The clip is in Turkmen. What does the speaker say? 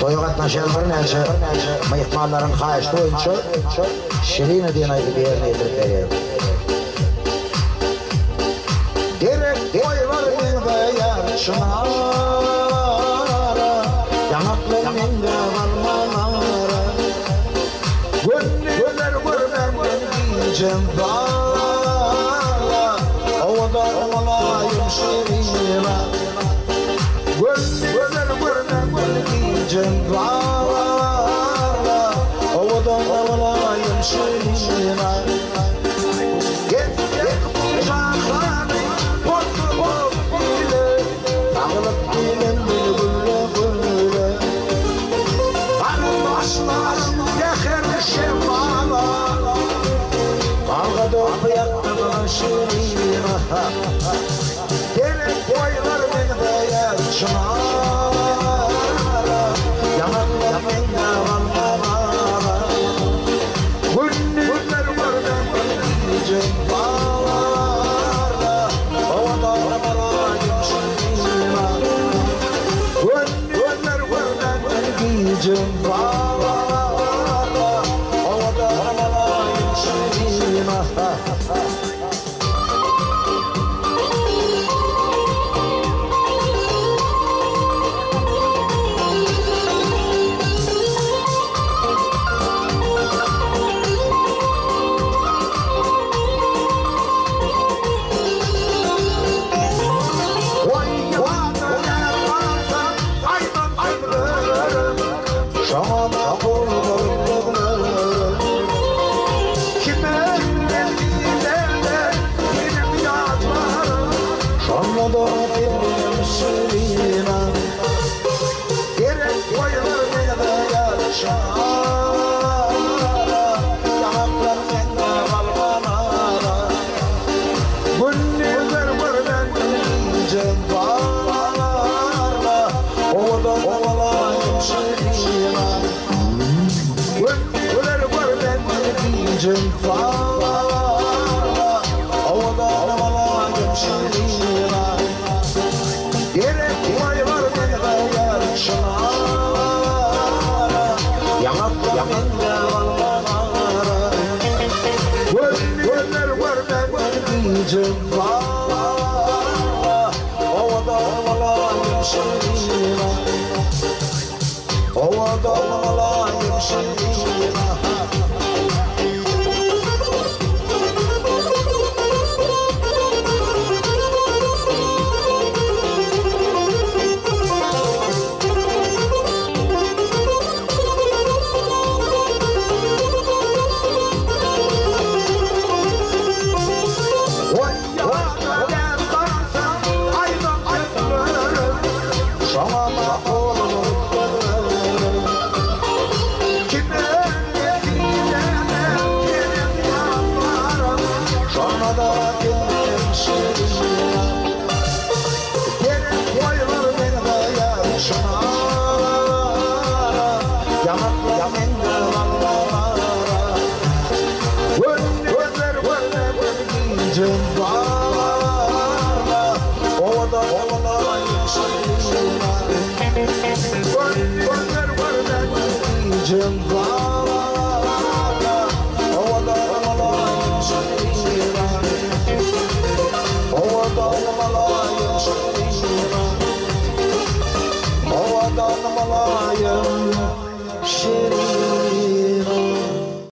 Toýa gatnaşýan birnäçe myhmanlaryň haýyşty boýunça Şirina diýen aýdymy ýerine ýetirip berýär. Derek boýlar meňzeýär çynara, Ýaňaklar meňzäp almalara. Gündizler görmän gijem zala, Owadan mylaýym Şirina. Gündizler görmän gijem zala, Owadan mylaýym Şirina. Gezsek bu jahany oturyp bile, Saglyk diýlen meni gülle-gülle. Garyndaşlarym säher şemala, Galgadyp ýatdylar Şirina. Derek boýlar meňzeýär çynara, Ýaňaklar meňzäp almalara. Gündizler görmän gije barda, Owadan mylaýym Şirina. Gündizler görmän gije barda, Owadan mylaýym Şirina.